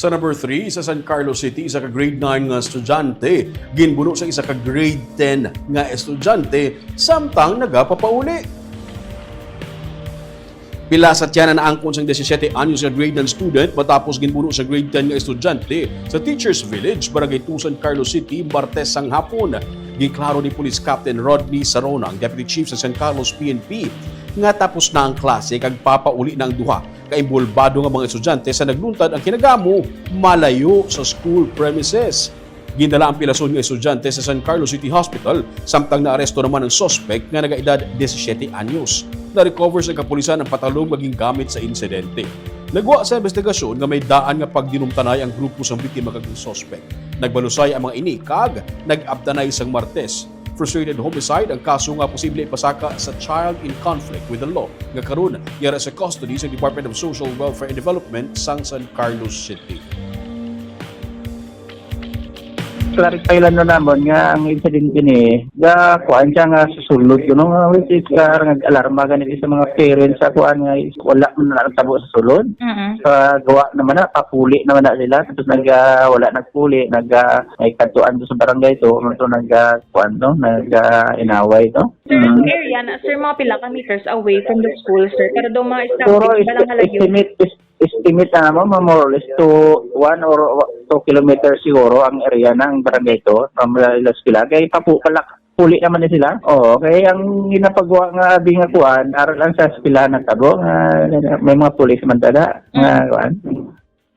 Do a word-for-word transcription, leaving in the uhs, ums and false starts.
Sa number three, sa San Carlos City, isa ka grade nine nga estudyante ginbuno sa isa ka grade ten nga estudyante samtang nagapapauli. Pila sa tiyan ang naangkon sang disisiete anyos nga grade nine student matapos ginbuno sa grade ten nga estudyante sa Teachers Village, Barangay two, San Carlos City, Martes sang hapon. Giklaro ni Police Captain Rodney Sarona, ang Deputy Chief sa San Carlos P N P, nga tapos na ang klase kag papauli na ang duha ka inbolbado nga mga estudyante sa nagluntad ang kinagamo malayo sa school premises. Gindala ang pilason nga estudyante sa San Carlos City Hospital, samtang naaresto naman ang suspect nga nagaedad disisiete anyos. Na-recover sa kapulisan ang patalom nga gingamit sa insidente. Nagwa sa investigasyon nga may daan nga pagdinumtanay ang grupo sang biktima kag ang suspect. Nagbalusay ang mga ini kag nag-abtanay sang Martes. Frustrated homicide ang kaso nga posible ipasaka sa child in conflict with the law nga karon yara sa custody sa Department of Social Welfare and Development sang San Carlos City. Clarify lang no namon nga ang incident ini ga kuan siya nga susulod kuno nga which is uh, nag-alarma ganito sa mga parents sa kuan nga is wala man na nagtabo sa sulod. Mm-mm. Sa gawa naman na papuli naman na sila tapos nag uh, wala nagpuli nag uh, may kadtuan do sa barangay to man to nag uh, kuan to nag uh, inaway to. Sir, ang area na, sir, mga pila ka meters away from the school, sir. Pero daw mga Siguro establishment, is, walang halayo. estimate is, estimate na mo mga more or less to one or two kilometers siguro ang area na ang barangay to from the eskwela. Kay papu palak puli naman ni sila. Oo, kay ang ginapagawa nga abi nga kuan, aral lang sa eskwela nagtabo nga may mga pulis man tada nga kuan.